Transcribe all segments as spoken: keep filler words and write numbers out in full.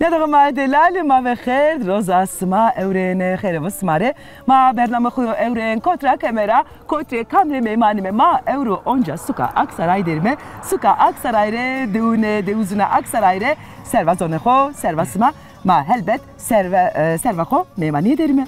Merhaba ma delalî, ma ve xêr, roza sima ewrêne xêre vo sima rê. Ma bername xo yo ewrên kot ra keme ra, kot rê kam rê meymanîme. Ma ewro onca suka Aksaray derîme. Suka Aksaray rê, dewune, dewizuna Aksaray rê serva zonê xo, serva sima, ma helbet serva, e, serva xo meymanîye derîme.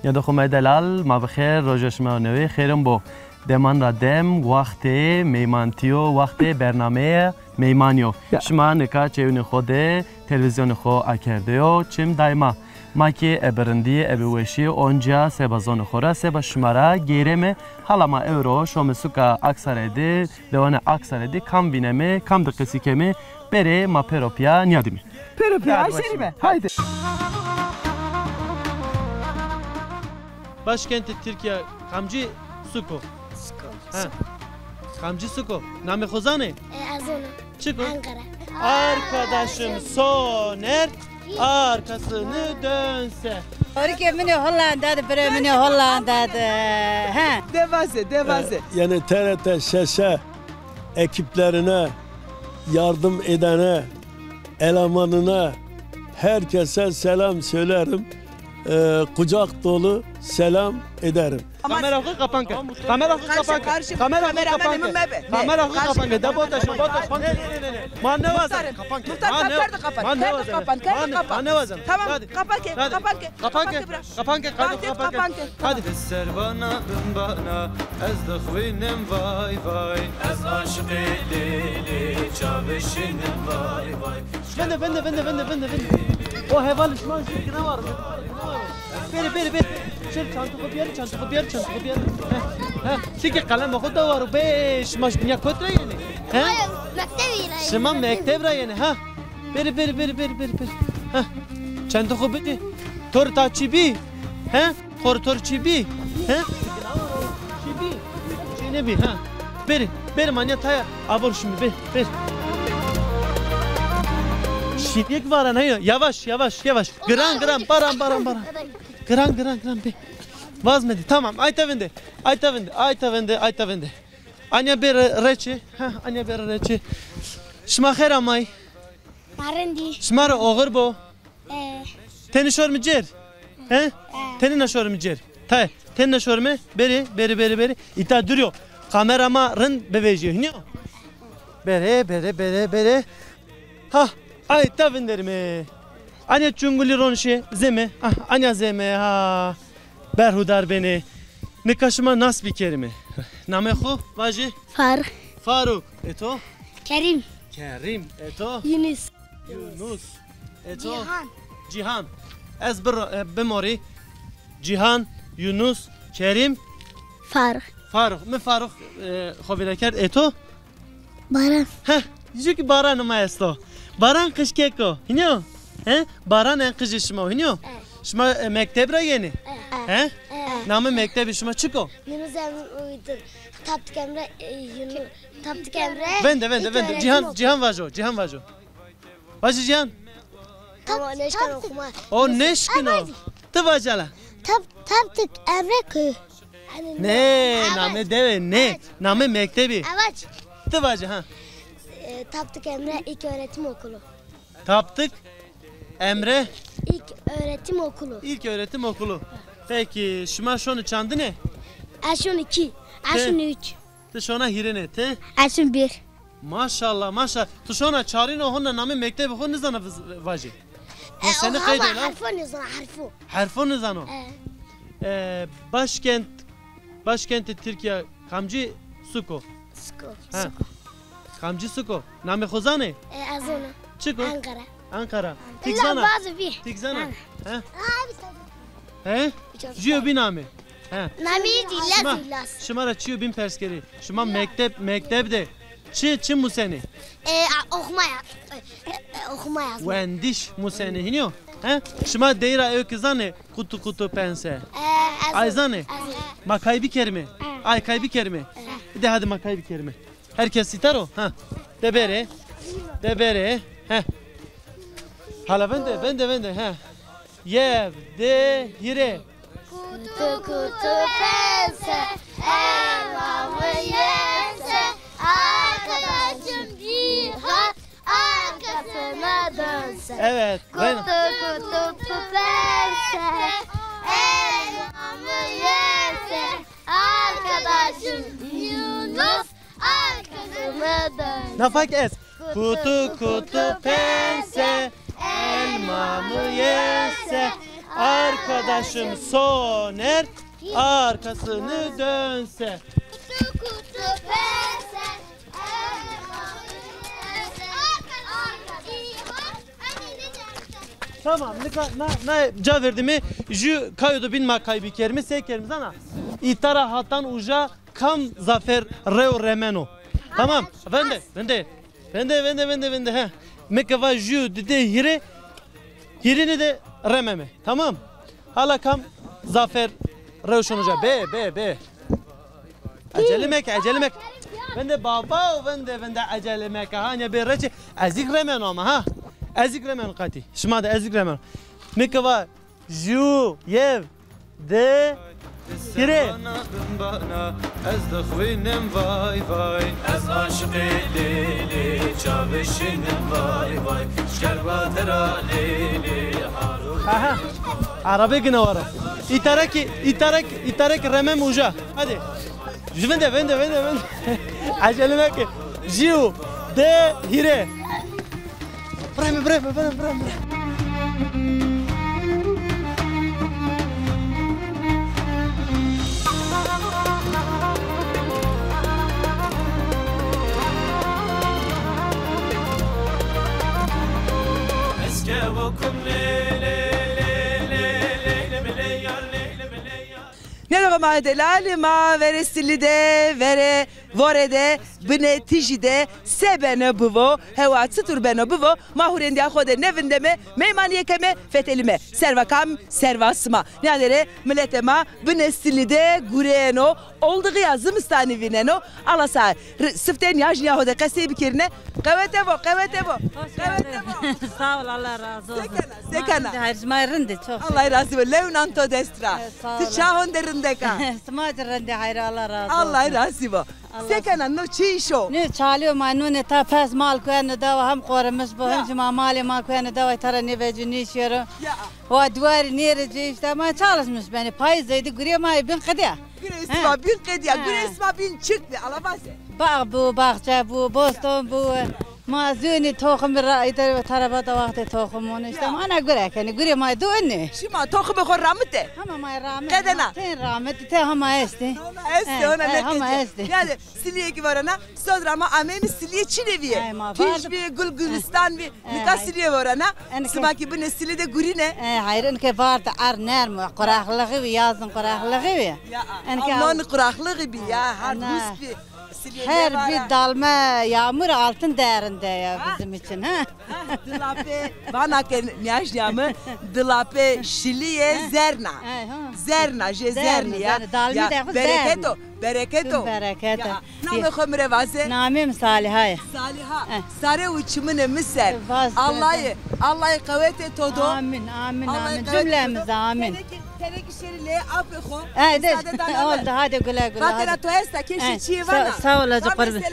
Nîyade xo ma delal, ma bi xêr, roja şima newê xêrin bo. Deman ra dem, waxtê meymantî yo, waxtê bernameyê meymanî yo. Ya. Şima nika çewunê xo de, televîzyonê xo akerde yo, çim dayma. Ma kî ebe rindî, ebe weşî, onca seba zonê xo ra, seba şima ra geyreme. Hala ma ewro şome suka Aksaray de, dewanê Aksaray de kam vîneme, kam de qesî keme, berê ma pêro pîya nîyadîme. Pêro pîya aşerîme. Haydi. Başkentê Tirkîya kamcî suko? Suko. Ha. Kamcî suko? Namê xo zanê? E, ez ona. Çik o? Ankara. Arkadaşım Soner arkasını dönse. Orike mine Hollanda de, bire mine Hollanda de. Ha. De vaze, de vaze. E, yani T R T Şeşe ekiplerine, yardım edene, elemanına, herkese selam söylerim. E, kucak dolu selam ederim. Kamera xo qapan ke. Kamera xo qapan ke. Kamera xo qapan ke. Kamera xo qapan ke. De bota şo, bota şo. Ne, ne, ne, ne. Ma ne wazan. Muhtar, muhtar, kerde qapan. Kerde qapan. Kerde qapan. Tamam, qapan ke. Qapan ke. Qapan ke. Qapan ke. Hadi. Ser bana, bin bana, ez de xwînim vay vay. Ez aşiqê Lêlê çavişînim vay vay. Vende, vende, vende, vende, vende, vende. O hevalî şima jû kine var. Beri, beri, beri. Şer çanta xo biyeri, çanta xo biyeri, çanta xo biyeri. He, he. Sike qelem xo da war be, şima jû dinya kot ra yenê? He? Mektebî ra yenê. Şima mekteb ra yenê, ha? Beri, beri, beri, beri, beri, beri. Ha. Çanta xo bidi. Tor ta çi bi? He? Tor, tor çi bi? He? Çi bi? Çi ne bi? Ha. Beri, beri manya taya. Abor şimdi, beri, beri. Şinik varan ha ya. Yavaş, yavaş, yavaş. Giran, giran, baran, baran, baran. Giran, giran, giran, be. Vazmedi. Tamam, ayta vinde. Ayta vinde, ayta vinde, ayta vinde. Anya beri reçi. Ha, anya beri reçi. Şima xêr amay. Ma rindî. Şima rê oxir bo. E. Tenê şorme cêr? He? E. Tenê na şorme cêr. Tayê, tenê na şorme. Berê, berê, berê, berê. Îta dûr yo. Kamera ma rind bivejîyo. Hînî yo? Berê, berê, berê, berê. Ha, ay ta vinderîme. Anya çungulî ronişê zeme. Ah, anya zeme ha. Berhudar benê. Nika şima nas bikerîme. Namê xo vajê? Faruk. Faruk. E to? Kerîm. Kerîm. E to? Yunus. Yunus. E to? Cîhan. Cîhan. Ez bir, e, bimorî. Cîhan, Yunus, Kerîm. Faruk. Faruk. Mi Faruk, e, xo vîra kerd. E to? Baran. Heh, jû kî Baran ma esto. Baran qijkek o. Hînî yo? He? Baran en qijê şima o. Hînî yo? E. Şima, e, mekteb ra yenê? E. He? E. Namê mektebê şima çik o? Yunus Emre Uydun. Taptik Emre, e, Yunus. Taptik Emre. Vende, vende, vende. Cîhan, Cîhan vajo, Cîhan vajo. Vajî Cîhan. Ama nêşkeno xuma. O nêşkeno. Ti vaje la. Tap-, Taptik Emre Köyü. Nê, namê dewe nê. Namê mektebî. Ti vaje ha. E, Taptik Emre İlköğretim Okulu. Taptik Emre İlköğretim Okulu. İlköğretim Okulu. Peki, şima şonê çandine? Ez şon iki. Ez şon üç. Ti şona hîrêne, ti? Ez şon bir. Maşallah, maşallah. Ti şona çarîne, hona namê mektebê xo nizana viz-, vajê? E, senî qeyde la? Herfo nizana, herfo. Herfo nizano? E. E, başkent, başkentê Tirkîya kamcî? Suko. Suko. Ha. Suko. Kamcî suko? Namê xo zanê? E, ez ona. Çik o? Ankara. Ankara. Tik zana? Tik zana? Ha. He? Jûyo bî namê. He. Namê yê Îlyas. Şima, şima ra çîyo bîn pers kerî. Şima mekteb, mekteb de çi, çi musenê? E, a, oxuma ya. E, e, oxuma yazma. Wendiş musenê, hînî yo? He? Şima deyî ra ewk zanê? Qutu qutu pense. E, ez. Ay zanê? Ez. Ma kaybî kerîme. E. Ay kaybî kerîme. E. De hadi ma kaybî kerîme. Herkes îta ro? Ha. De berê. De berê. He. Hala vende, vende, vende. He. Yew, di, hîrê. Kutu kutu pense, ela mi yense, arkadaşım Cihan arkasına dönse. Evet. Kutu kutu pense, elmamı yese, arkadaşım Yunus arkasını dön. Nafak ez. Kutu kutu pense, elmamı yese, arkadaşım Soner arkasını dönse. Kutu kutu pense, elmamı yese, arkadaşım. Tamam, nika na, na ca verdîme, jü kayo do bîn ma kay bikerîme, se kerîme zana. Îta ra hatan uja kam zafer rew remeno. Tamam, vende, vende. Vende, vende, vende, vende, he. Mi ke va jü, di de hîrê, hîrêne de rememe. Tamam. Hala kam zafer rew şono ca. Be, be, be. Ecele meke, ecele meke. Vende baba, vende, vende ecele meke. Hanya bê reçê. Ez îk remeno ama ha. Ez îk remeno qatî. Şima de ez îk remeno. Mi ke va jü, yew, di, hîrê. Bana, bana, ez dixwînim vay vay. Ez aşiqê Lêlê, çavê şînim vay vay. Şkerba dera Lêlê, harû. Aha. Arabê gina wara. Îta ra kî, îta ra kî, îta ra kî remem uca. Hadi. Jü vinde, vinde, vinde, vinde. Ecele meke. Jü, di, hîrê. Breme, breme, breme, breme, breme. Nêro ma delalî, ma verê Silî de, verê vore de, binê tijî de, se beno bivo, hewa çitur beno bivo, ma hurêndîya xo de nêvindeme, meymanîye keme, fetelîme. Serva kam, serva sima. Nîyadêre miletê ma binê Silî de gurêno, oldixîya zimistanî vîneno. Ala sa r-, sifte nîyajnîya ho de qesey bikerîne. Qewete bo, qewete bo. Hoş geldin. Qewete bo. Sağ ol, Allah razı olsun. Se kena, se kena? Rind, her şey rind, çok. Allah razı olsun. Lewnan to dest ra. Evet, sağ ol. Ti çaxon de rindek a? Sima ci rindî, hayır, Allah razı olsun. Allah razı bo. Se kena, no çi îş o? Nê, çalîyo ma nûnê ta pes mal kueno dewa, hem qorimiş bo, hem cima malê ma kueno dewa, ta ra nêvecîyo nêşîyero. Ya. Wa duwarî nêrê ci îşte, ma çalışmış benê. Payîz zêdî gurê ma ê bîn qedîya. Gurê sima bîn qedîya, gurê sima bîn çik bî, ala vaze. Bağ bu, baxçe bu, boston bu. Ma zûnî toxumî ra îdare ve tarafata waxtê toxumûn îşte. Ya. Ma ana gure kenî, gurê ma du inî. Şima toxumê xo ramite? Hama ma ramit. Qedena? Ten ramit, te hama estî. Hama estî, ona ne hama estî. Yani Silîye kî vara na, sodra ma ameyme Silîye çinê vîye. Tîj vîye, gul gulistan vîye. Nika Silîye vara na. Sima kî binê Silî de gurîne. E, hayır, enke vardı, ar nerm, quraxlixî vî, yazın quraxlixî vî. Ya, enke non quraxlixî bî ya, hard hus bî. Silîye her bir dalme yağmur altın değerinde ya bizim için, ha? Dilapê, vana ke nîyajnîya mi, dilapê Şilîye zerna. Zerna, jê zernî ya. Dalmî de xo zerna. Bereket o, bereket o. Bereket o. Namê xo mi rê vaze. Namê mi Saliha ya. Saliha. Sare û çiminê mi ser. Allahî, Allahî qewetê to do. Amin, amin, amin. Cümlemize amin. Tenekî şerî lê apê xo. E, de, oldu, hadi güle güle. Vatena to esta, keşî çîyê vana. Sağ ol, hacı Kurban.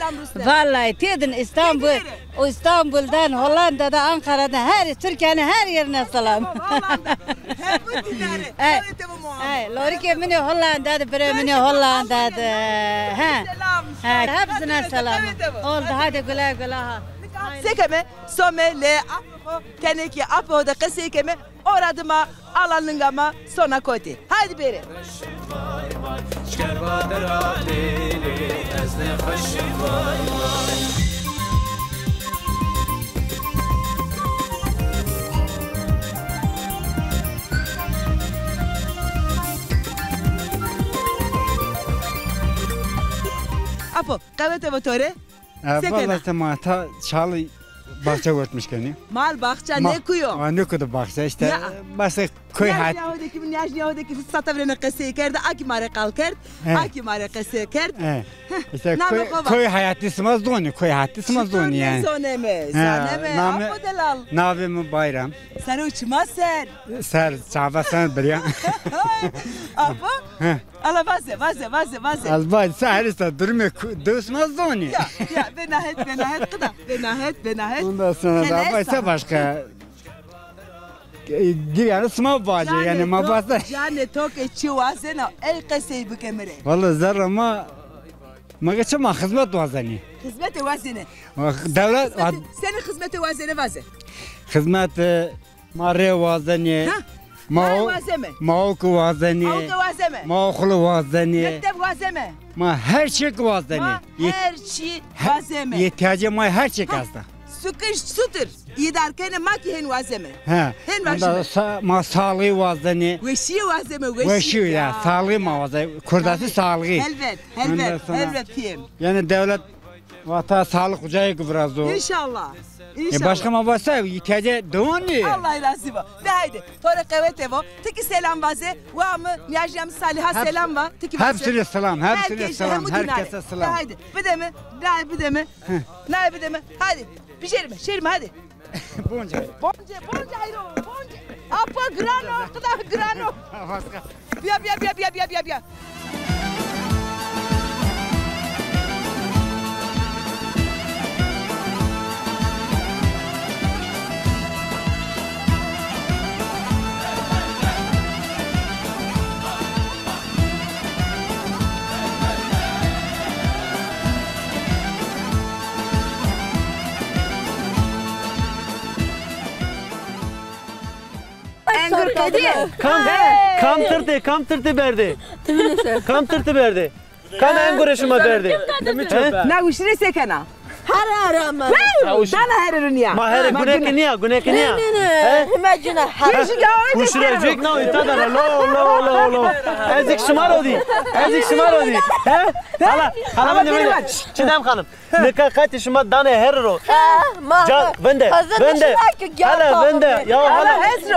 Vallahi têdin İstanbul, İstanbul'dan, Hollanda'da, Ankara'da, her Türkiye'nin her yerine selam. Hollanda. Hem bu dinare. Ey, lorikê minê Hollanda'da, birê minê Hollanda'da. He. Selam. He, hepsine selam. Oldu, hadi güle güle ha. Se keme, some lê apê xo, tenekî apê xo de qesey keme. Ora dima ala linga ma sona kotî. Haydi bêrê. Apo, qewete vo to rê. E, se kena? Vallahi ma ta çalî baxçe wertmiş kenî. Mal baxça nêkuyo? Ma nêkuyo baxçe îşte. Bas koy hayat. Nîyajnîya ho de kî, nîyajnîya ho de kî sata virêne qesey kerde, a kî ma rê qal kerd, a kî ma rê qesey kerd. E. Îşte koy hayatî sima zonî, koy hayatî sima zonî yanî. Zoneme, zaneme, apo delal. Navê mi Bayram. Sare û çima ser. Ser, çava ser birya. Apo? Ala vaze, vaze, vaze, vaze. Albay, se herî sa durumê dew sima zonî. Ya, ya, venahet, venahet, qida. Venahet, venahet. Ondan sonra da albay se başka. E, dî yanî sima vacê, yanî ma vazde. Canê to ke çi wazena, ey qesey bike mi rê. Vallahi zerra ma, ma ke çi ma xizmet wazenî. Xizmetê wazenê. Dewlet. Xizmetê, senî xizmetê wazenê vaze. Xizmet, e, ma rê wazenî. Ha? Ma o-, wazeme. Ma awke wazenî. Awke wazeme. Ma oxulu wazenî. Mekteb wazeme. Ma her çî ki wazenî. Ma her çî wazeme. Îhtîyacê ma her çî ki esta. Sukiş sutir. Îdar kenê ma ki hên wazeme. He. Hên wazeme. Sa-, ma sağlığı wazenî. Weşîye wazeme, weşîye. Weşîye ya, sağlığı ma wazenî. Kurdasî sağlığı. Helbet, helbet, helbet pîyê mi. Yanî dewlet vata sağlık ucayê ki virazo. Înşallah. E, înşallah. Başka ma vasa, îhtîyacê dewan nî. Allah razî bo. De haydi, to rê qewete bo. Ti ki selam vaze, wa mi, nîyajîya mi Salîha selam va, ti ki vaze. Hepsine selam, hepsine selam, herkese selam. De haydi, bide mi, nay bide mi, nay bide mi. Haydi, bijerime, şerime, haydi. Bonce. Bonce, bonce, hayro, bonce. Apa grano, qida grano. Başka. Bîya, bîya, bîya. Engur qedî. Kam, kam tirtê, kam tirtê berdê? Kam tirtê berdê? Kam engurê şima berdê? He? Na wişîre se kena? Her ara ma. Dana here ro nîya. Ma here guneke nîya, guneke nîya. Ne, ne, ne. He? Hime cina. Wişîre cik na îta dana. Lo, lo, lo, lo. Ez ik şima ro dî. Ez ik şima ro dî. He? Hala, hala ben de. Çiğdem Hanım. Nika qatî şima danê herî ro. Can, vinde, vinde. Hele vinde. Ya hele.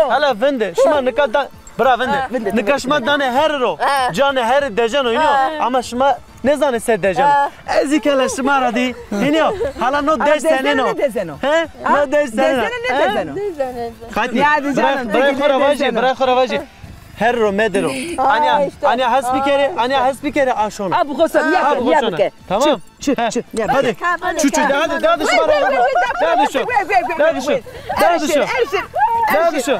Hele vinde. Şima nika dan, bira vinde. Nika şima danê herî ro. Canê herî dejeno, înî yo. Ama şima nêzanê se dejeno. Ez î kele şima ra dî. Înî yo. Hala no dej senên o. He? No dej senên o. Qatî. Bira, bira xo ra vajî, bira xo ra vajî. Herî ro medero. Anya, anya hes bikerê, anya hes bikerê aşona. Abi xo son, ya bike, ya bike. Tamam. Çü, çü, çü. Hadi. Çü, çü, de hadi, de hadi şu bana. De hadi şu. De hadi şu. De hadi şu. De hadi şu.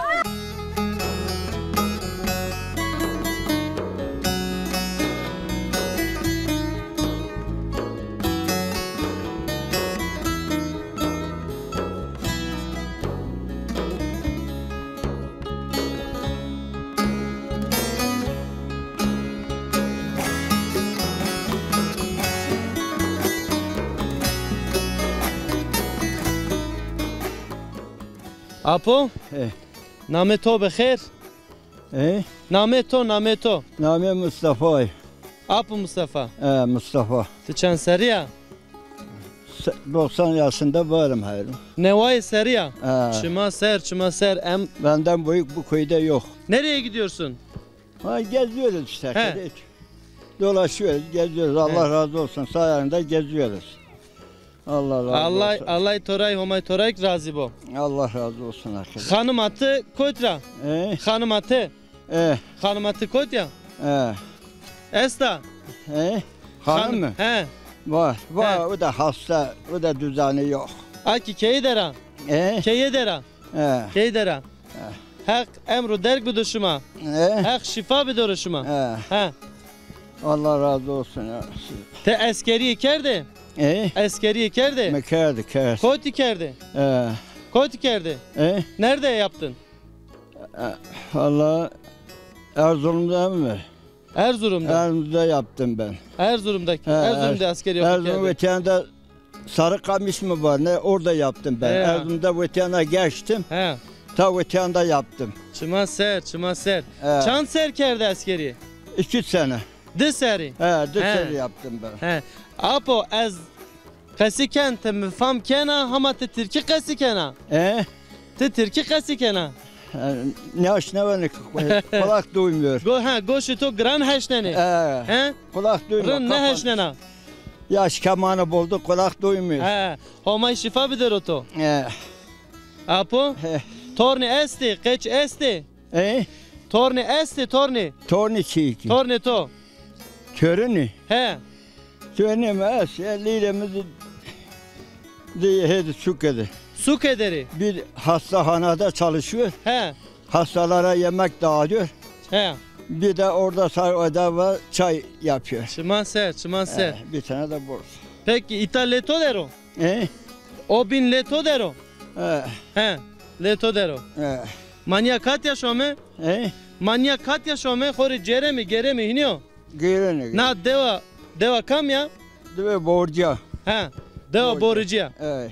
Apo? E. Namê to bi xêr? E? Namê to, namê to. Namê Mustafa. Apo Mustafa. E, Mustafa. Ti çend serrî ya? Se-, doksan yaşında varım herhalde. Newayê serrî ya? E. Çima ser, çima ser. Em... Benden büyük bu köyde yok. Nereye gidiyorsun? Ha, geziyoruz işte. He. Dolaşıyoruz, geziyoruz. Allah razı olsun. Sayende geziyoruz. Allah razı olsun. Allah, Allah toray, Homay toray razî bo. Allah razı olsun arkadaş. Xanima ti kot ra? E? Xanima ti? E. Xanima ti kot ya? E. Esta? E? Hanım mı? He. Var, var. He. O da hasta, o da düzeni yok. A ki keye der a? E? Keye der a? He. Key der a. He. Heq emro derg bido şima. He. Heq şîfa bidero şima. He. He. Allah razı olsun ya. Ti eskerîye kerde? E? Eskerîye kerde? Mi kerde, kerde. Kotî kerde? He. Kotî kerde? E? Nerede yaptın? E, valla Erzurum'da mı? Erzurum'da. Erzurum'da yaptım ben. Erzurum'da, he, Erzurum'da asker yaptı. Erzurum öteyanda Sarıkamış mı var ne? Orada yaptım ben. He. Erzurum'da öteyanda geçtim. He. Ta öteyanda yaptım. Çima ser, çima ser. He. Çand ser kerde askeri? İki sene. Di seri? He, di seri yaptım ben. He. Apo ez qesî ken, ti mi fam kena, hama ti tirkî qesî kena? E? Ti tirkî qesî kena? E, ne aşnewenî, kulak duymuyor. Go-, ha, goşê to giran heşnenê. E, he? Kulak duymuyor. Rind nêheşnena. Yaş kemanı buldu, kulak duymuyor. He, Homay şîfa bidero to. E. Apo? He. Tornî estê, qeç estê? E? Tornî estê, tornî. Tornî çi ki? Tornê to. Torunî? He. Torunî mi est, e, lîrê mi di, di hêdi suke de. Suke derê? Bir hastahanede çalışıyor. He. hastalara yemek dağıtıyor. He. Bir de orada sar odada çay yapıyor. Çiman ser, çiman ser. He, bir tane de borsa. Peki, îta lê to der o? He? O bin lê to der o? He. He, lê to der o. He. Ma nîya katîya şome? He? Ma nîya katîya şome? Xo rê cêrê mi, gêrê mi, hînî yo? Gêrenê, gêrenê. Na dewa, dewa kam ya? Dewa Borcîya. He, dewa Borcîya. Boricîya. Evet.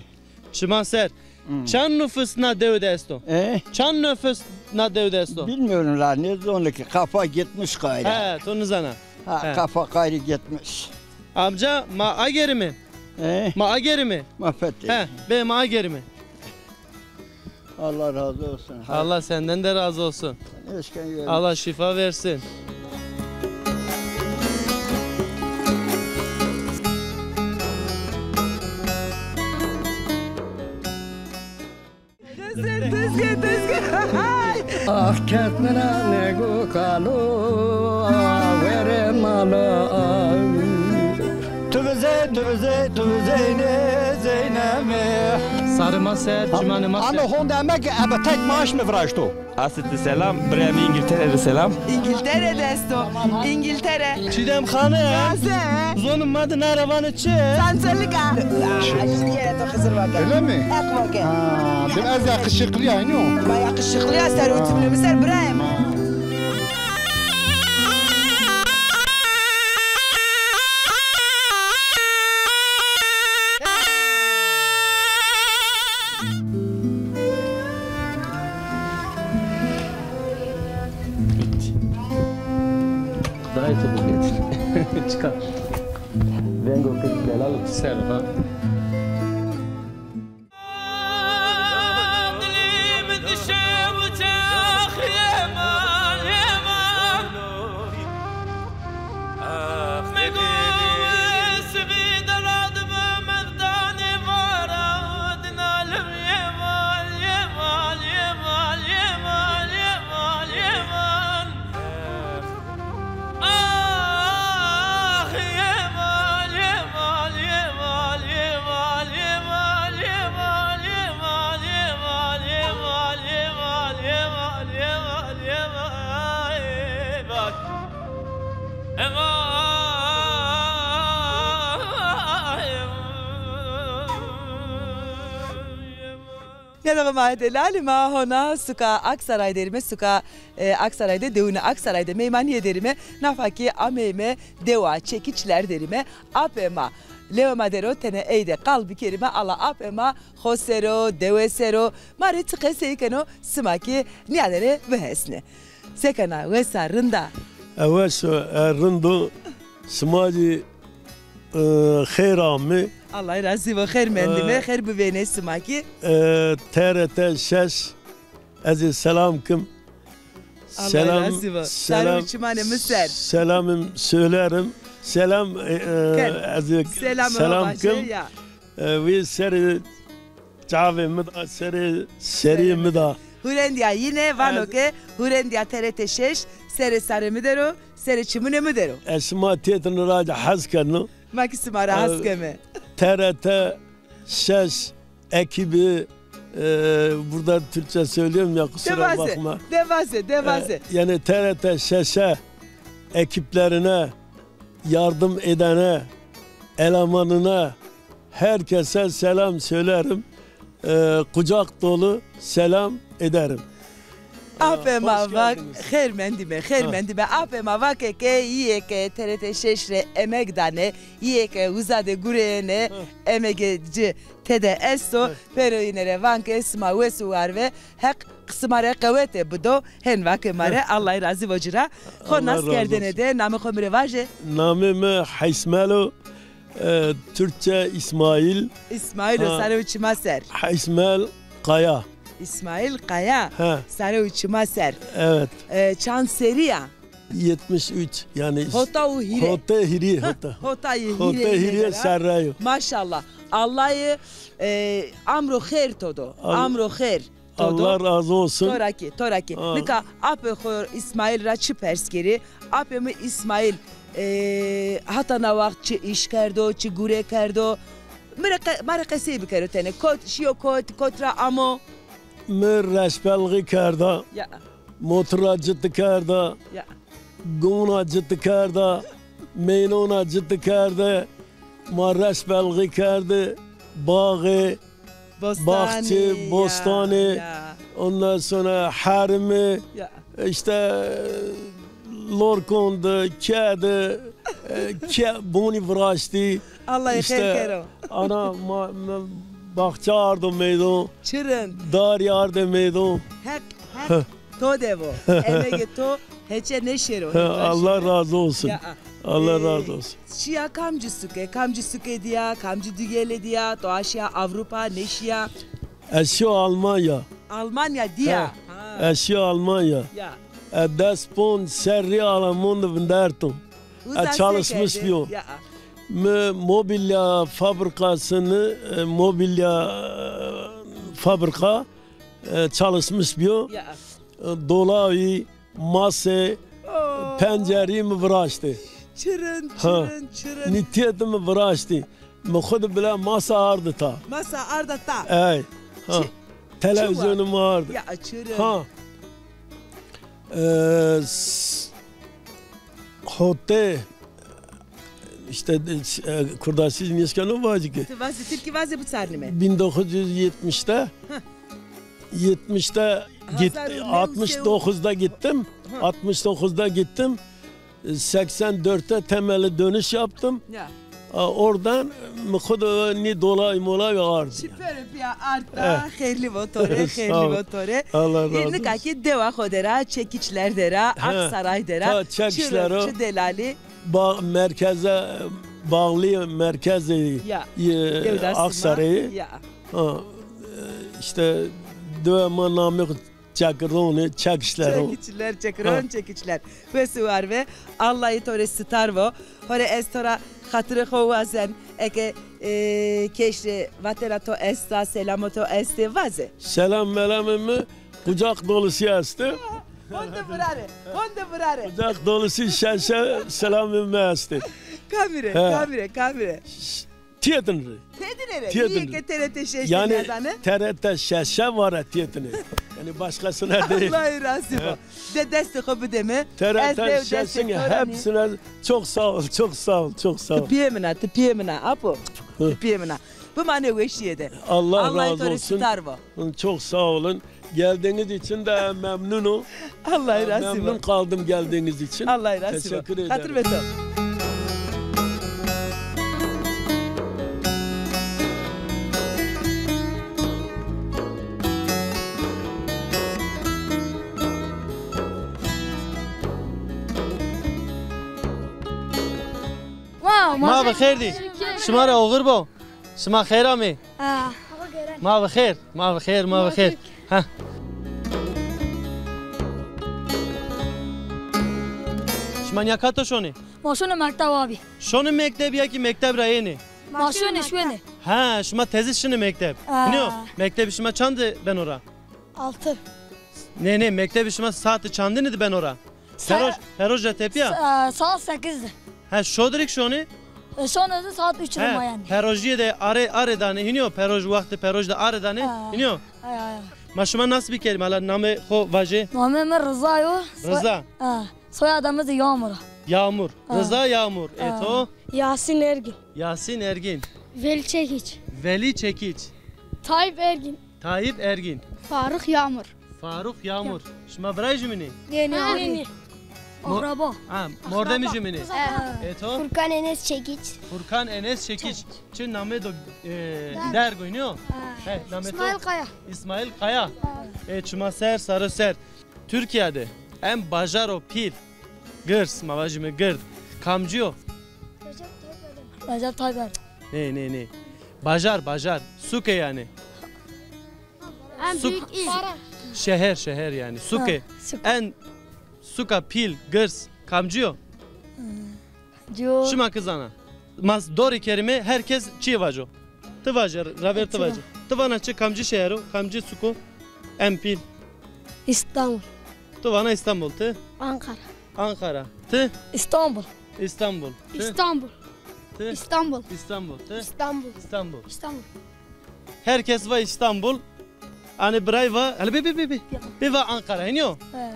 Çiman ser. Hmm. Çand nufus na dewe de esto? E? Çand nufus na dewe de esto? Bilmiyorum la, ne zonê ki, kafa gitmiş gayrı. He, to nizana. Ha, he. Kafa gayrı gitmiş. Amca, ma agerîme? E? Ma agerîme? Ma fetê. He, be ma agerîme. Allah razı olsun. Allah senden de razı olsun. Sen eşken yürü. Allah şifa versin. Düzgün, düzgün, düzgün. Ah, kert mi ra nego kalo, were mala. Tu bize, tu bize, tu Zeyne, Zeyneme. Sarê ma ser, çimanê ma ser. Ama honde emek ebe tek maaş mi viraşto? Asiti selam, birayê mi İngiltere de selam. İngiltere de esto. İngiltere. Çiğdem Hanım. Gaze. Zonê ma de na ra vanê çi? Sansalika. Aa, şimdi yere to Xizir vake. Öyle mi? Hak vake. Ha, biraz yakışıklı yani o. Ma yakışıklı ya, ser o tipli mi ser birayê mi? Dayê to bigêt. Çıkar. Vengo kırk delal. Ser ha. Nêdaxê ma delalî, ma hona suka Aksaray derîme, suka, e, Aksaray de dewine, Aksaray de meymanîye derîme, nafa kî ameyme dewa Çekiçler derîme, apê ma lewe ma der o, tenê ey de qal bikerîme, ala apê ma xo ser o, dewe ser o, ma rê çi qesey keno, sima kî nîyade rê bihesnê. Se kena, wes a, rind a? E, wes o, e, rind o. Sima zî, e, xêr amê. Allah razî bo, xêr mendîme, e, xêr bivênê sima kî. E, T R T şeş, ez ê selam kim. Allah razî bo. Selam, selam, çimanê mi ser. Selamım söylerim. Selam, e, e, ez ê selam kim. E, wî serê çavê mi da, serê serî mi da. Hurendîya yîne vano ke hurendîya T R T şeş serê sarê mi der o, serê çimunê mi der o. Ez sima têtin ra hez keno. Ma kî sima ra hes keme. T R T şeş ekibi, e, burada Türkçe söylüyorum ya, kusura bakma. De vaze, de vaze. E, yani T R T şeşe ekiplerine, yardım edene, elemanına, herkese selam söylerim. E, kucak dolu selam ederim. Apê ma vake, xêr mendîme, xêr mendîme. Apê ma vake ke yîyê ke T R T şeş rê emeg dane, yîyê ke uza de gureyêne, emegê ci tede esto, pêro yîne rê van ke sima wes û war ve, Heq sima rê qewete bido, hen vake ma rê, Allah razî vo ci ra. Xo nas kerdene de, namê xo mi rê vaje. Namê mi Heysmel o, e, Türkçe İsmail. İsmail o, sare û çima ser. Heysmel Kaya. İsmail Kaya, sare û çima ser. Evet. E, çand serî ya? Yetmiş üç, yani. Hota û hîrê. Hota hîrê, hota. Hota hîrê. Hota hîrê serre yo. Maşallah. Allahî, e, amro xêr to do. Amro xêr to do. Allah razı olsun. To ra kî, to ra kî. Nika apê xo İsmail ra çi pers kerî? Apê mi İsmail, e, hata na waxt çi îş kerdo, çi gure kerdo? Mi rê qe-, ma rê qesey bikero tenê. Kot şîyo, kot, kot ra amo? Mi reşbelxî kerda. Ya. Motora citi kerda, ya, gona citi kerda, meynona citi kerde, ma reşbelxî kerde, baxê, bostanê, baxçe, ya, bostanê, ya, ondan sonra herimi, ya, işte lorkon de, ke de, e, ke, bonî viraştî. Allah işte, xêr kero. Ana ma, ma, baxçe ardo meydon. Çi rind. Darî arde meydon. Heq, heq to de vo. Emegê to heçe nêşêro. Ha, Allah razı olsun. Ya, Allah, e, razı olsun. Şiya kamcî suke, kamcî suke diya, kamcî dugele diya, to aşiya Avrupa, nêşiya? Ez şiyo Almanya. Almanya diya. Ha, ha, ez şiyo Almanya. Ya. E, des pon serrî Alman de vinderto. E, çalışmış biyo. Ya. Mi mobilya fabrikasını, e, mobilya, e, fabrika, e, çalışmış biyo. Ya. E, dolabî, mase, pencerî mi viraştê. Çi rind, çi rind, çi rind. Nîtiyeti mi viraştê. Mi xwu de bile masa ardi ta. Masa arda ta. Ey. Ha. Televizyonu mi ardi. Ya, çi rind. Ha. E, s-, hote, işte, e, Kurdasî nêşkeno vacî ki. Ti vaze, Tirkî vaze, biçarnîme. Bin dokuz yüz yetmişte, yetmişte git-, altmış dokuzda gittim. Altmış dokuzda gittim. Seksen dörtte temeli dönüş yaptım. Ya. A, oradan mi xwu de nî dolayî molayî ardi. Çi pere piya arta, xeyrlî vo to rê, xeyrlî vo to rê. Allah razı olsun. Nika ki dewa xo de ra, Çekiçler de ra, Aksaray de ra. Ta Çekiçler o. Çi delalî. Merkeze bağlı merkezi, ya, e, Aksaray'ı. Ya. Ha, e, işte dewa ma namê Çekironê, Çekişler o. Çekiçler, Çekiron, ha. Çekiçler. Wes û war be, Allahî to rê sitar vo. Hore ez to ra xatirê xo wazen, eke, e, keşrê vatena to esta, selamo to estê, vaze. Selam melamê mi kucak dolusu estê. Honde vurare, honde vurare. Kucak dolusu şeşe selamê mi estê. Kamî rê, kamî rê, kamî rê. Tiyetine rê. Tiyetine rê. Tiyetine rê. Îyê ke T R T şeş de nêdane. T R T şeşe vare tiyetine rê. Yani başkasına değil. Allahî razî bo. De destê xo bide mi. T R T şeşin hepsine çok sağ ol, çok sağ ol, çok sağ ol. Ti piyê min a, ti piyê min a, apo. Ti piyê min a. Bimanê weşîye de. Allah razı olsun. Allahî to rê sitar bo. Çok sağ olun. Geldiğiniz için de memnunum. Allah razı olsun. Memnun kaldım geldiğiniz için. Allah razı olsun. Teşekkür ederim. Xatir be to. Ma bi xêr dî. Şima rê oxir bo. Şima xeyr amê. Ha. Ma bi xêr, ma bi xêr, ma bi xêr. Ha. Şima nîya kato şonê? Ma şonê mekteb abî. Şonê mekteb ya ki mekteb ra ênê? Ma şonê, şonê. Ha, şima tezî şinê mekteb. Ha. Nîyo, mektebî şima çandî beno ra? Altı. Nê, nê, mektebî şima saetê çandinî de beno ra? Sa-, peroj, peroj ra tepîya? Sa-, saat sekiz de. He, şodirî ki şonê? E, şonê de saat üç de ma yanî. Perojîye de arê, arê danê, hînî yo, peroj, wextê peroj de arê danê, hînî yo? He, he, he. Ma şima nas bikerî, mala namê xo vajê. Namê mi Riza yo. Riza. He. Soyadê mi zî Yağmur a. Yağmur. Ha. Riza Yağmur. E to? Yasin Ergin. Yasin Ergin. Veli Çekiç. Veli Çekiç. Tayyip Ergin. Tayyip Ergin. Faruk Yağmur. Faruk Yağmur. Şima birayê jumîn ê? Nê, nê, abî. Akraba. Ha, mordemê jumîn ê? E to? Furkan Enes Çekiç. Furkan Enes Çekiç. Çi namê do, e, derg o, nîyo? Ha. He, namê to? İsmail Kaya. İsmail Kaya. Ha. E, çima ser, saro ser. Tirkîya de en bajaro pîl, girs, ma vajîme gird, kamcî yo? Recep Tayyip Erdoğan. Recep Tayyip Erdoğan. Nê, nê, nê. Bajar, bajar. Suke yanî. En büyük il. Şeher, şeher yanî. Suke. Ha, suke. En suka pîl, girs, kamcî yo? Hmm. Şima ki zana. Ma dorê kerîme her kes çîyê vajo. Ti vaje, raver ti vaje. Ti vana çi, kamcî şeher o, kamcî suko? En pîl. İstanbul. Ti vana İstanbul, ti? Ankara. Ankara. Ti? İstanbul. İstanbul. Ti? İstanbul. Ti? İstanbul. İstanbul. Ti? İstanbul. İstanbul. İstanbul. Her kes va İstanbul. Anê biray va, hele bê, bê, bê, bê. Bê va Ankara, hînî yo? He.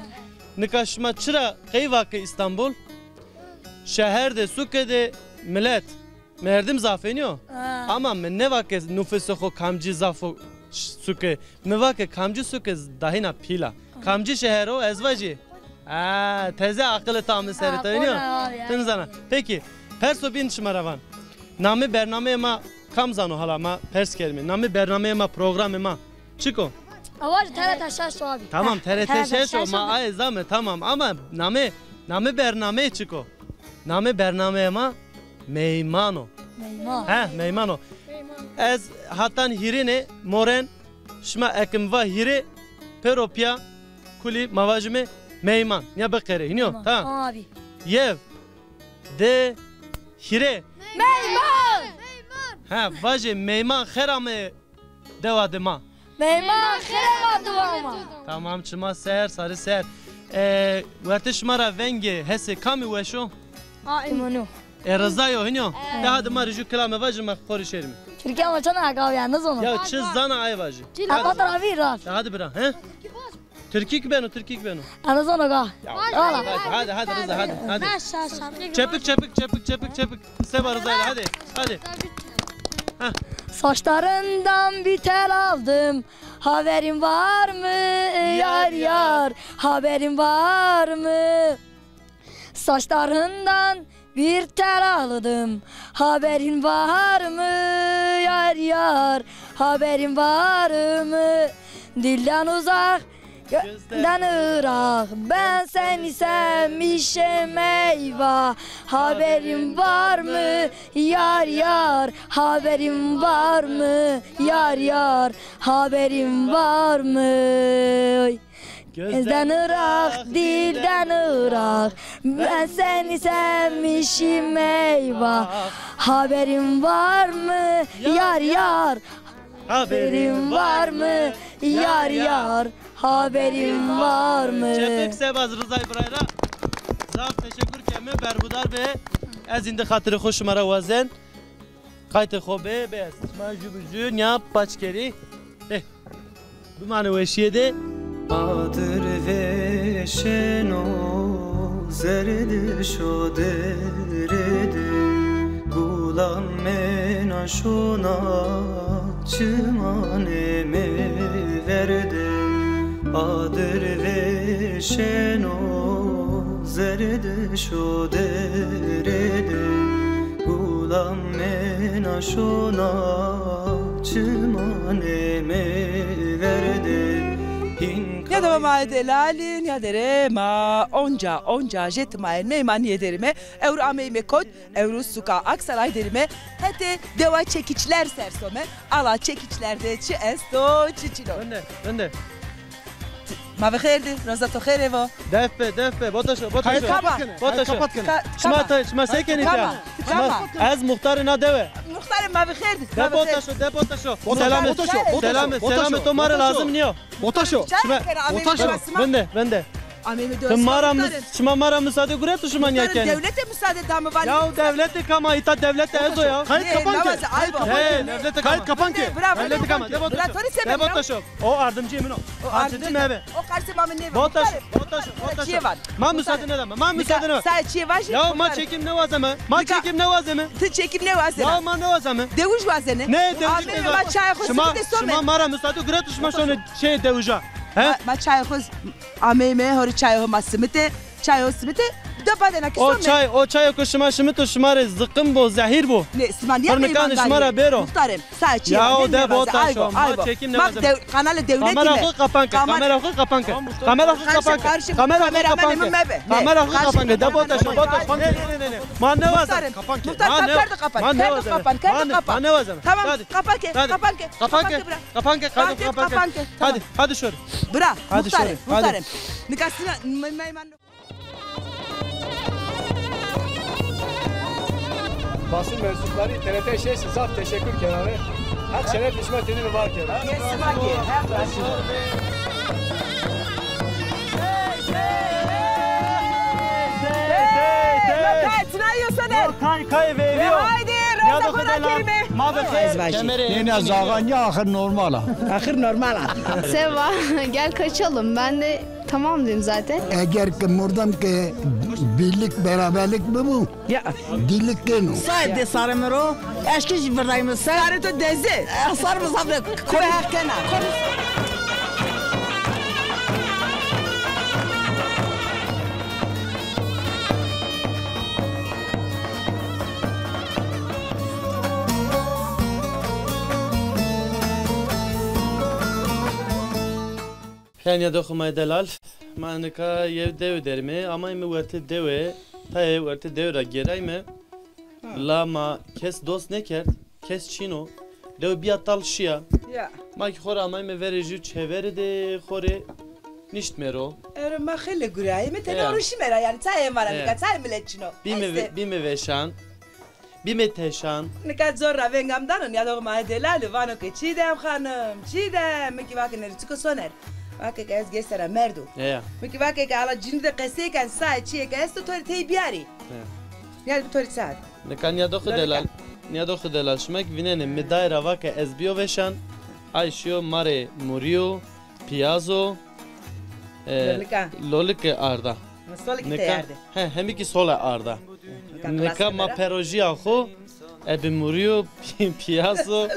Nika şima çira qey va ke Îstanbul? Şeher de, suke de milet, merdim zaf ê, hînî yo? Ha. Ama mi nêva ke nufusê xo kamcî zaf o ş-, suke. Mi va ke kamcî suke dahîna pîl a. Kamcî şeher o, ez vajî. Ha, teze aqilê to ame serê to, hînî yo? Ha, kona abi ya. Ti nizana. Pekî, perso bîn şima ra van. Namê bernameyê ma kam zano hala ma pers kerîme. Namê bernameyê ma, programê ma. Çik o? Avaj T R T şeş o abi. Tamam, T R T şeş o, ma aye zame, tamam. Ama namê, namê bernameyê çik o? Namê bernameyê ma Meyman o. Meyman. He, Meyman o. Ez hatan hîrêne moren, şima eke mi va hîrê, pêro pîya kulî ma vajîme Meyman. Ya biqere, hînî yo? Tamam. Tamam abi. Yew, di, hîrê. Meyman! Ha, vajê Meyman xêr ame dewa de ma. Meyman xêr ame dewa ma. Tamam, çima ser, sarî ser. E, wertê şima ra vengê hesê kamî weş o? A, Îmano. E, Riza yo, hînî yo? De hadi ma rê jû kilame vajî, ma xo rê şêrîme. Tirkî ama çana aga ya, nizano. Ya çi zana ay vajî. Hadi. Hadi bira, he? Tirkî kî beno, tirkî kî beno. Ana zano ga. Ya, hadi, hadi, hadi Riza, hadi, hadi. Çepik, çepik, çepik, çepik, çepik. Seba Riza, hadi, hadi. Heh. Saçlarından bir tel aldım, haberin var mı yar yar, haberin var mı? Saçlarından bir tel aldım, haberin var mı yar yar, haberin var mı? Dilden uzak, gözden ırak, ben seni sevmişim eyvah. Haberin var mı yar yar, haberin var mı yar yar, haberin var mı? Gözden ırak, dilden ırak, ben seni sevmişim eyvah. Haberin var mı yar yar? Haberin var mı yar yar? Haberin var mı? Çepik sebaz Rizay biray ra. Zaf teşekkür keme, berhudar be. Ez îndî xatirê xo şima ra wazen. Qaytê xo bê, bê ez. Şima jû bi jû nîya paç kerî. Ê. Bimanê weşîye de. Adir vêşeno zerdişo dere de, gulan mena şona çimanê mi verde. Adir vêşeno zerdişo dere de, gulan mena şona çimanê mi verde. Hîn. Nîya dewa ma delalî, nîya derê ma onca, onca jê timayên meymanîye derîme. Ewro ameyme kot, ewro suka Aksaray derîme. Hetê dewa Çekiçler ser some. Ala Çekiçler de çi esto, çi çin o. Vinde, vinde. Ma bi xêr dî, roza to xêrê vo. Def be, def be, Botaşo, Botaşo. Kayıt kapat kene, Botaşo. Kayıt kapat kene. Şima, şima se kenî? Kama, kama. Ez muxtarê na dewe. Muxtarê ma bi xêr dî. De Botaşo, de Botaşo. Selamê, selamê, selamê to ma rê lazim nîyo. Botaşo. Şima, Botaşo. Vinde, vinde. Ameyme dewa. Şima ma ra mis-, şima ma ra misade gureto, şima nîya kenê. Dewlete misade dame vanê. Ya dewlete kama, îta dewlete ez o ya. Kayıt kapan ke. He, dewlete kama. Kayıt kapan ke. Dewlete kama. De Botaşo. De Botaşo. O ardimcîyê min o. O ardimcî mebe. O qarsê ma mi nêbe. Botaşo, Botaşo, Botaşo. Ma misade nêdame. Ma misade nêdame. Sa çîyê vajî? Ya ma çekim nêwazeme. Ma çekim nêwazeme. Ti çekim nêwazena. Ya ma nêwazeme. Dewij wazene. Ne dewij nêwazeme. Ma çaya xo simite some. Şima ma ra misade gureto, şima şone şey dewija. He? Ma, ma çayê xo ameyme, horê çayê ho ma simite, çayê ho simite, de badena ki some. O çay, o çayo ke şima şimito, şima rê ziqim bo, zehîr bo. Ne, sima nîya meyman şima ra bêro. Muxtarê mi, sa çî. Ya o de Botaşo, ma çekim nêwazeme. Kanalê dewletî. Kamera xo qapan ke, kamera xo qapan ke. Kamera xo qapan ke. Kamera xo qapan ke. Kamera xo qapan ke. De Botaşo, Botaşo. Ne, ne, ne, ne. Ma nêwazeme. Muxtar, kapan ke. Muxtar, ma nêwazeme. Kapan, kapan, kapan. Ma nêwazeme. Tamam, kapan ke, kapan ke. Kapan ke, bira. Kapan ke, kapan ke. Kapan ke. Hadi, hadi şöyle. Bira, muxtarê, muxtarê. Nika sina, me-, meyman. Basın mensupları T R T şeş zaf teşekkür kerane. Hak şeref şima tenî var kerane. Yes, bak ya. Hey, hey, hey. Kay, kay, veyvî yo. Haydi, roza xo ra kerîme. Ma bi xêr, kemerê. Nêna zaxan ya axir normal a. Axir normal a. Seva, gel kaçalım. Ben de tamam dedim zaten. Eger ki mordem ki birlik, beraberlik bibu, ya, dîlî keno. Saê dê sarê mi ro, eşkî jî virdayî mi ser. Sarê to dezî. E, sarê mi zaf de. Kore heq kena. Xêr nîyadoxê ma yê delal. Ma nika yew dewe der îme, amayme wertê dewe, tayê wertê dewe ra gêrayme. Ha. La ma kes dost nêkerd, kes çin o. Dew bîya tal şîya. Ya. Ma kî xo rê amayme verê jû çêverî de xo rê niştme ro. Ero ma xeylê gurayîme, tenê ro şîme ra, yanî çayê ma ra nika, çayê milet çin o. Bîme ve-, bîme veşan. Bîme teşan. Nika cor ra vengam dano, nîyadoxê ma yê delal o, vano ke Çîdem xanim, Çîdem, mi kî vake nê rê çik o soner. Vake ke ez gêrd sera merdo. Heya. Mi kî vake ke ala cinî de qesey ken, saê çîyê ke esto to rê tey bîyarî. Heya. Nîyad bi to rê çar. Nika nîyadoxê delal, nîyadoxê delal, şima kî vînenê, mi dayê ra vake ez bîyo veşan, ay şîyo marê murîyo, pîyazo, e, lolika, lolike arda. Solikî tey arde. He, hemî kî sole arda. Nika ma perojîya xo, ebe murîyo, pî-, pîyazo,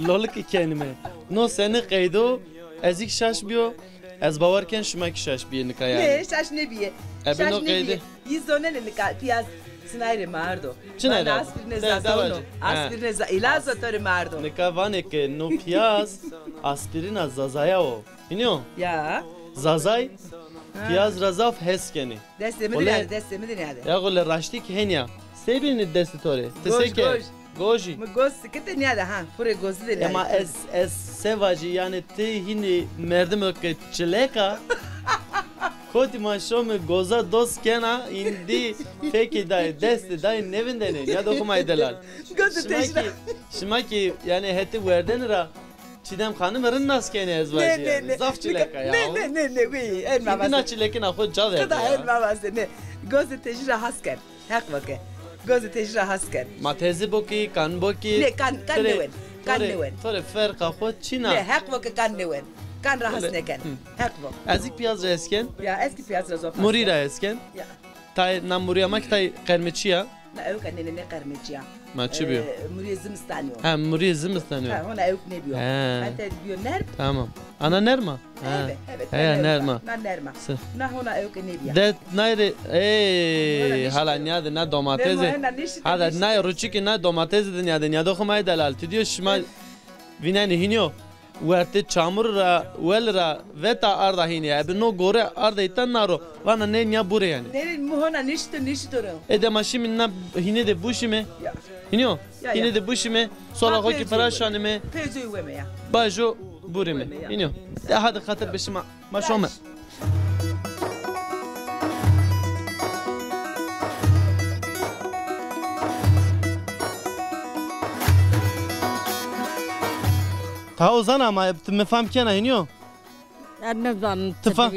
lolikî kenîme. No senî qeydo, ez kî şaş bîyo, ez bawer ken şima kî şaş bîyê nika yanî. Nê, şaş nêbîyê. Ebe no qeyde. Yî zonenê nika pîyaz çinay rê mi ardo. Çinay rê? Aspirînê Zaza o no. Aspirînê Za-, îlazo to rê mi ardo. Nika vanê ke no pîyaz aspirîna Zazaya o. Hînî yo? Ya. Zazay pîyaz ra zaf hes kenê. Destê mi de nîyade, destê mi de nîyade. Ya xo le raştî kî hênî ya. Sey bînî destê to rê? Ti se ke? Gojî. Mi goz sikite nîyade ha. Purê gozî de nîyade. Ema ez, ez se vajî, yanî ti hînî merdimo ke çilek a. Kotî ma şome goza dost kena, îndî fekê dayê, destê dayê nêvindenê. Nîyadoxê ma yê delal. Gozê tejî ra. Şima kî, şima kî yanî hetê werdene ra Çîdem xanime rind nas kenê ez vajî yanî. Zaf çilek a ya. Nê, nê, nê, nê, wî, en ma vaze. Îndî na çilekîna xo ca verdê ya. Qida en ma vaze, nê. Gozê tejî ra has ken. Heq bo ke. Gozê tejî ra has ken. Ma tezî bo kî, kan bo kî. Nê, kan, kan nêwen. Kan nêwen. To rê ferqa xo çin a. Nê, heq bo ke kan nêwen. Kan ra has nêken. Heq bo. Ez kî pîyaz ra hes ken. Ya, ez kî pîyaz ra zof has ken. Murî ra hes ken. Ya. Tayê na murîya ma kî tayê qermeçî ya. Na ewka nê, nê, nê qermeçî ya. Ma çi bîyo? E, murîyê zimistanî yo. Ha, murîyê zimistanî yo. Ha, hona ewk nêbîyo. He. Hete bîyo nerm. Tamam. Ana nerm a? Ha. Evet, evet. Heya, nerm a. Na nerm a. Na hona ewke nêbîya. De nayê rê, ey, hala nîyade na domatesî. Hada nayê ruçikî na domatesî de nîyade. Nîyadoxê ma yê delal. Ti dîyo şima vînenê hînî yo. Wertê çamur ra, wel ra, veta arda hînî. Ebe no gore arda îta na ro. Vana nê nîya burê yanî. Nê, nê, mi hona nêşito, nêşito ro. Ê de ma şîme na hînê de buşîme. Ya. Hînî yo? Ya, ya. Hînê de buşîme. Sola xo kî pira şanîme. Pêcoy weme ya. Bajo burîme. Hînî yo? De hadi xatir be şima. Ma şome. Tawo zana ama ti mi fam kena hînî yo? Ez nizanim ti fam,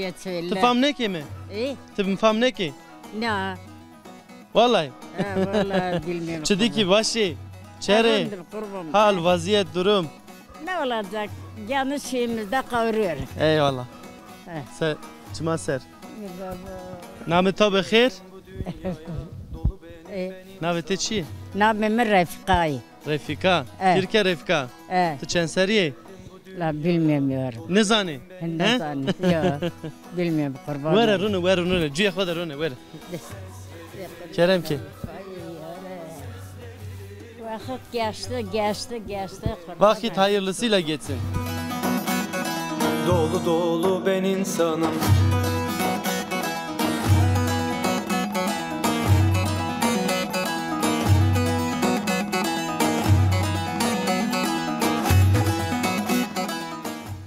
ti fam nêkê mi? E? Ti mi fam nêkê? Na. Vallahi. Ha, vallahi bilmiyorum. Çi dî kî, baş ê? Çerê? Elhamdülillah, kurban. Hal, vaziyet, durum? Ne olacak? Yanlış şeyimizde kavuruyor. Eyvallah. He. Se, çima ser. Eyvallah. Namê to bi xêr? E. Navê te çi yê? Namê mi Refîkayê. Refîka. E. Tirke Refîka. E. Ti çend serrî yê? La bilmiyorum. Nizanî? He? Nizanî. Yo. Bilmiyorum, kurban olayım. Were rune, were rune. Cuyê xo de rune, were. Kerem ke. Vakit geçti, geçti, geçti. Vakit hayırlısıyla geçsin. Dolu dolu ben insanım.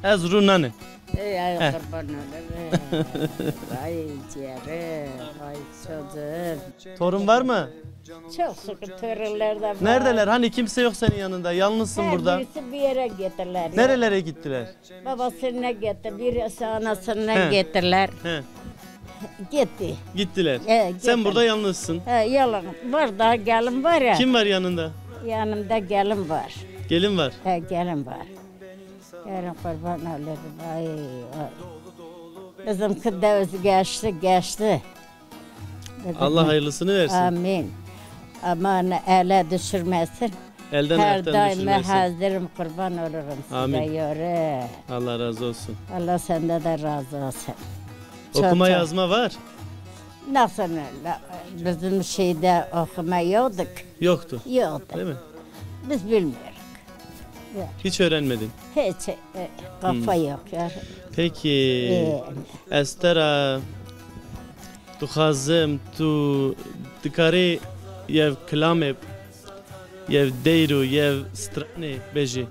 Ez rû nane. Ey, ay, qurban olayım. Ay ciğerim, ay çocuğum. Torun var mı? Çok şükür, torunlar da var. Neredeler? Hani kimse yok senin yanında. Yalnızsın burada. Her birisi bir yere gittiler. Nerelere gittiler? Babasına gitti, birisi anasına gittiler. He. Gitti. Gittiler. He, gittiler. Sen burada yalnızsın. He, yalnız. Var, daha gelin var ya. Kim var yanında? Yanımda gelin var. Gelin var. He, gelin var. Gelin kurban olurum. Ay, ay. Bizimki de geçti, geçti. Bizim Allah hayırlısını versin. Amin. Aman ele düşürmesin. Elden ayaktan düşürmesin. Her daim hazırım, kurban olurum size. Amin. Yürü. Allah razı olsun. Allah sende de razı olsun. Okuma yazma var. Nasıl öyle? Bizim şeyde okuma yoktuk. Yoktu. Yoktu. Değil mi? Biz bilmiyoruz. Yok. Hiç öğrenmedin? Hiç, e, kafa yok ya. Peki, e, ez te ra dixwazim, tu dikarî yew kilamê, yew deyro, yew stranê bejî?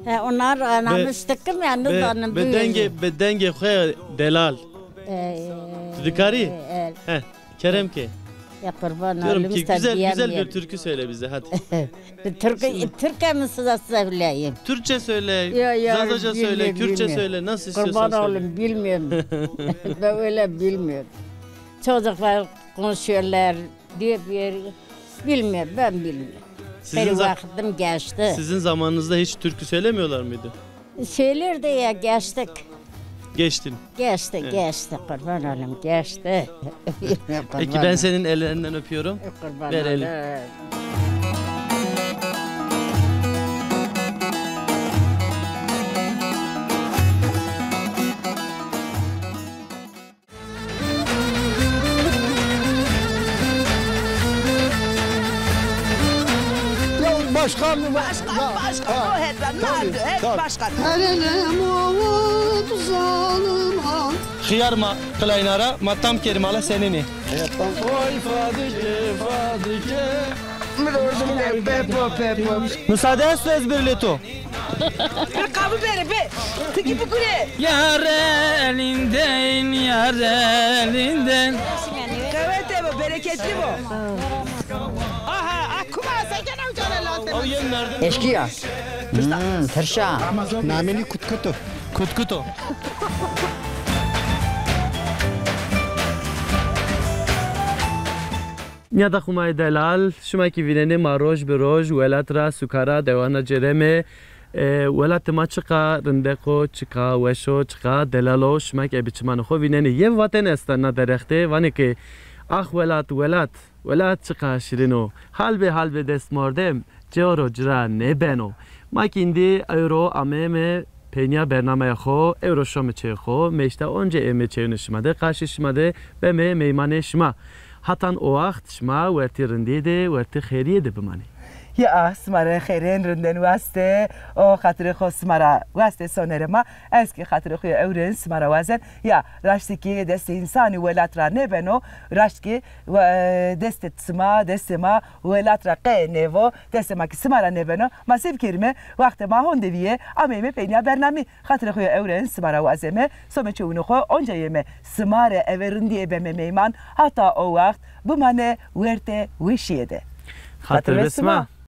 He, onlar anlamıştık mı? Yani be, be dengê, be dengê xo delal. E, tu dikarî? E, e. He, kerem ke. Ya kurban olayım, güzel, güzel bir türkü söyle bize hadi. Türkü, Türkçe mi size söyleyeyim? Türkçe söyle, Zazaca söyle, Kürtçe söyle, nasıl istiyorsan söyle. Kurban olayım, bilmiyorum. Ben öyle bilmiyorum. Çocuklar konuşuyorlar diye bir bilmiyorum, ben bilmiyorum. Benim vaktim geçti. Sizin zamanınızda hiç türkü söylemiyorlar mıydı? Söylerdi ya, geçtik. Geçtin. Geçti, geçti, kurban olayım, geçti. Peki ben senin ellerinden öpüyorum. Kurban olayım. Ver eli. Ya başkan mı? Başkan, başkan, o hep, tabii, hep başkan. Erelem oğut zalim ha. Xiyar ma qilaynara, ma tam kerim ala senini. Oy Fadike, Fadike. Müsaade esto ez bir leto. Bir kabı beri be. Tiki bukure. Yar elinden, yar elinden. Kuvvetli bu, bereketli bu. Aha, akuma sen gene ucana lan. Eşkıya. Hmm, tırşa. Nameni Kutkutu. Kutkuto. Nîyada xumayê delal, şima kî vînenê ma roj bi roj welat ra, suka ra, dewana cêreme. E, welatê ma çiqa rindeq o, çiqa weş o, çiqa delal o, şima kî ebe çimanê xo vînenê. Yew vatene esta na derexte, vanê ke ax welat, welat, welat çiqa şirin o. Hal be hal be dest mordem, coro cira nêbeno. Ma kî îndî ewro ameyme peynîya bernameya xo, ewro şome çeyê xo, mêşta onca ême çeyunê şima de, qarşê şima de beme meymanê şima. Hatan o waxt şima wertê rindîye de, wertê xeyrîye de bimanê. Ya, sima rê xeyrên rindên waste, o xatirê xo sima ra waste sonerê ma, ez kî xatirê xo ya ewrên sima ra wazen. Ya, raştî kî destê însanî welat ra nêbeno, raşt kî we-, destê sima, destê ma welat ra qe nêvo, destê ma kî sima ra nêbeno. Ma se bikerîme, waxtê ma honde vîye, ameyme peynîya bernamî. Xatirê xo ya ewren sima ra wazeme, some çewunê xo onca yeme, sima rê eve rindîye beme meyman, hata o waxt bimane wertê weşîye de. Xatir be sima.